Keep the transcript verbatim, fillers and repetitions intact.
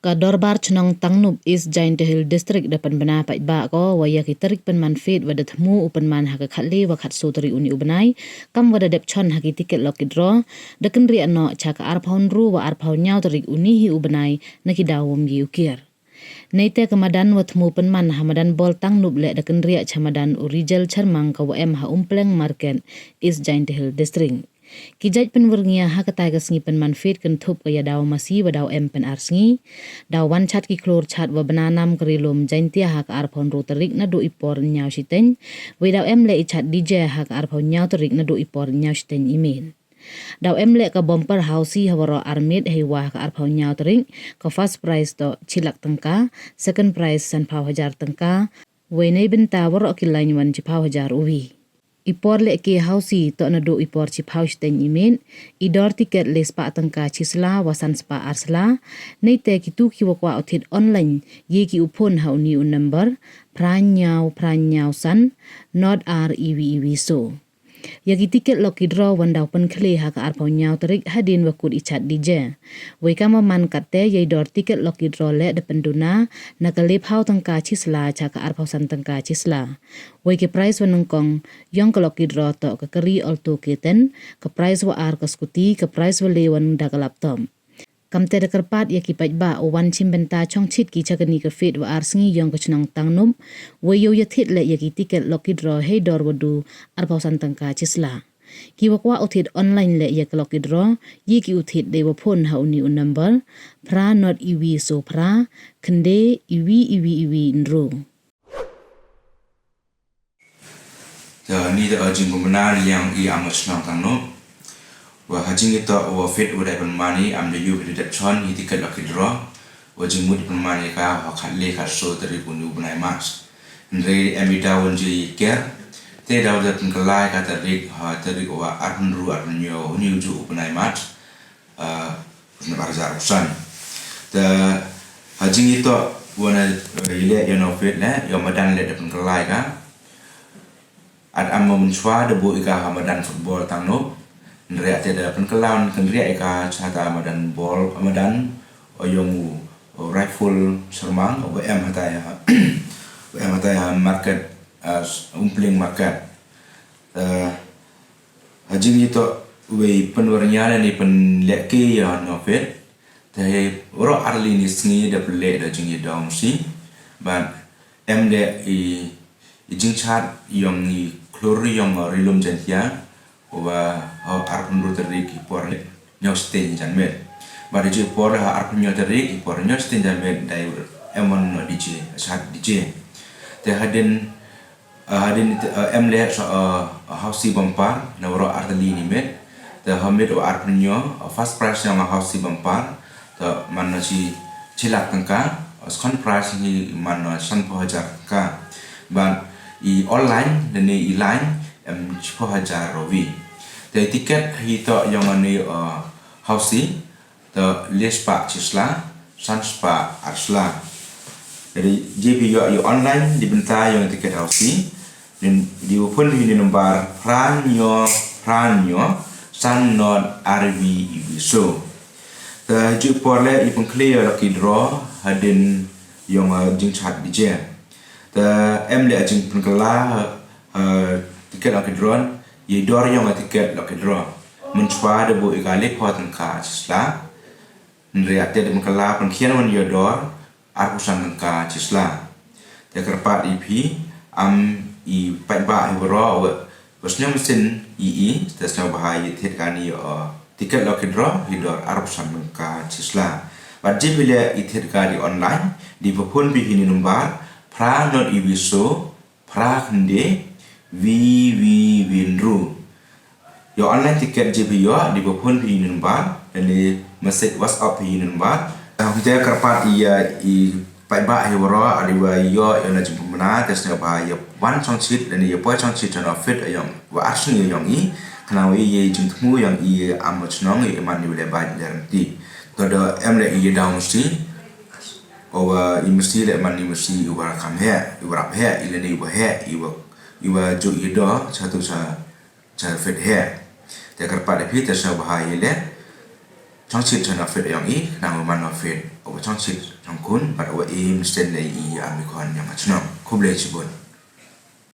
Ka Dorbar Chnong Tangnup, East Jaintia Hills District da pynbna paidbah ko wa ya ki tarik pynman fete wa da thmu u pynman ha ka khatle wa khatsoo tarik uni u bnai, kam wa da dep chon ha ki ticket lucky draw, da kynriah noh cha ka arphaw ynru wa arphaw ynñiaw tarik uni hi u bnai na ki daw wym ye u kiar. Neite ka madan wa thmu pynman ha madan bol Tangnup leh da kynriah cha madan u Rijal Charmang ka wa em ha Umpleng Market, East Jaintia Hills District. Ki jait pynwyrngia ha katai ka sngi pynman fete kynthup ka ya daw masi wa daw em pyn ar sngi. Daw wan chat ki khlur chat wa bna nam ka Ri Lum Jaintia ha ka arphaw ynru tarik naduh i por ynñiaw shiteng. Wei daw em leh i chat D J ha ka arphaw ynñiaw tarik naduh i por ynñiaw shiteng i miet. Daw em leh ka bumper housie ha waroh ar miet, hei wa ha ka arphaw ynñiaw tarik, ka first prize toh chi lak tyngka, second prize sanphaw hajar tyngka, wei nei bynta waroh ki line wan chiphaw hajar uwi. I por lehke housie toh naduh i por chiphaw shiteng i miet, i dor ticket le spah tyngka chi sla wa san spah ar sla. Neite kitu ki wa kwah u thied online, ye ki u phone ha uni u number, phra ynñiaw phra ynñiaw san, not ar iwi iwi so. Ya ki ticket lucky draw wan daw pynkhleh ha ka arphaw ynñiaw tarik hadien wa kut i chat D J. Wei kam wa man katte, ya i dor ticket lucky draw leh da pynduna na ka lephaw tyngka chi sla cha ka arphaw san tyngka chi sla. Wei ki prize wa nyngkong yong ka lucky draw toh ka kari Alto K ten, ka prize wa ar ka scooty, ka prize wa le wan da ka laptop. Kamte da kyrpad ya ki paidbah u wan chimbynta chongchit ki cha kani ka fete wa ar sngi yong ka chnong Tangnup, wei yow ya thied leh ya ki ticket lucky draw hei dor wa du arphaw san tyngka chi sla. Ki wa kwah u thied online leh ya ka lucky draw, ye ki u thied dei wa phone ha uni u number, phra not iwi so phra, khyndai iwi iwi iwi ynru. Te ni da jingpynbna ni yong i am wa chnong Tangnup. Wa ha jingitoh wa fete wa da pynman i, am da yoh ki da dep chon i ticket lucky draw. Wa jingmut pynman i ka ha khatle khatsoo tarik uni u bnai March. Hynrei em i daw wan ye i kiar. Te daw da pynkylla ka tarik, ha tarik wa arphaw ynru arphaw ynñiaw uni u juh u bnai March. Ah, na bar hajar arphaw san. Te ha jingitoh wa na, eh, i leh ya no fete leh, ya madan leh da pynkylla ka. At am mynchwa da buh i ka ha madan football Tangnup. Hynrei te da pynkylla kynriah i ka cha ta madan bol, madan o yong u, o Rifle Charmang, o em hatai ha, o em hatai ha market, ah, Umpleng Market. Eh, ha jingitoh wei pynwyrngia lane pynlehke ya no fete. Te hei waroh arli ni sngi da pynleh da jingya daw masi. Bad em leh i, i jingchat yong i khlur yong Ri Lum Jaintia. Wa ha arphaw ynru tarik i por ynñiaw shiteng jan miet. Bad i ju i por ha arphaw ynñiaw tarik i por ynñiaw shiteng jan miet da em wan no D J, chat D J. Te hadien, ah, hadien, ah, em leh sa, ah, housie bumper na waroh artylli ni miet. Te ha miet wa arphaw ynñiaw, ah, first prize yong housie bumper. Te man na chi, chi lak tyngka, ah, second prize hi man na sanphaw hajar tyngka. Bad i online, lane i line, em chiphaw hajar rupi. Te ticket hi toh yong ani, uh, housie, toh le spah chi sla, san spah ar sla. Jadi, jingphi yoh i online, di bynta yong ticket housie, di wa phone phi ni number, phra ynñiaw, phra ynñiaw, san not ar wi i wi so. Te ju i por leh i pynkhleh ya lucky draw, hadien yong, uh, jingchat D J. Te em leh jingpynkylla, eh, ticket lucky draw, ya i dor yong ticket lucky draw. Mynchwa da buh i ka lephaw tyngka chi sla. Hynrei te da pynkylla pynkhian wan ya i dor, arphaw san tyngka chi sla. Te kyrpad i phi, am i paidbah i waroh wa, wa sñiaw mynsiem i i, te sñiawbha ya thied kani, o, ticket lucky draw, i dor arphaw san tyngka chi sla. Bad jingphi leh i thied kani online, di wa phone phi hi ni number, phra not i wi so, phra khyndai, wi wi wi ynru. Ya online ticket jingphi yoh, di wa phone phi hi ni number, lane message WhatsApp phi hi ni number. Te kyrpad ya i paidbah hi waroh, di wa yoh ya na jingpynbna, te sñiawbha ya wan chongchit, lane ya poi chongchit cha no fete yong, wa ar sngi yong i, khnang wa ya jingthmu yong i, am wa chnong i, man i wa leh bad leh rynti. Toh da em leh i ya daw masi, o wa i masi leh man i masi i wa kham heh, i wa rap heh, i lane i wa heh, i wa, i wa ju i do, cha tu cha, cha fete heh. Te kyrpad i phi te sñiawbha ya leh. chongchit chong nafit yong i, khnang u man nafit u wa chongchit chongkun, bad u wa i mynsiem le i ya mi khon yong ka chnong. Khublei chibun.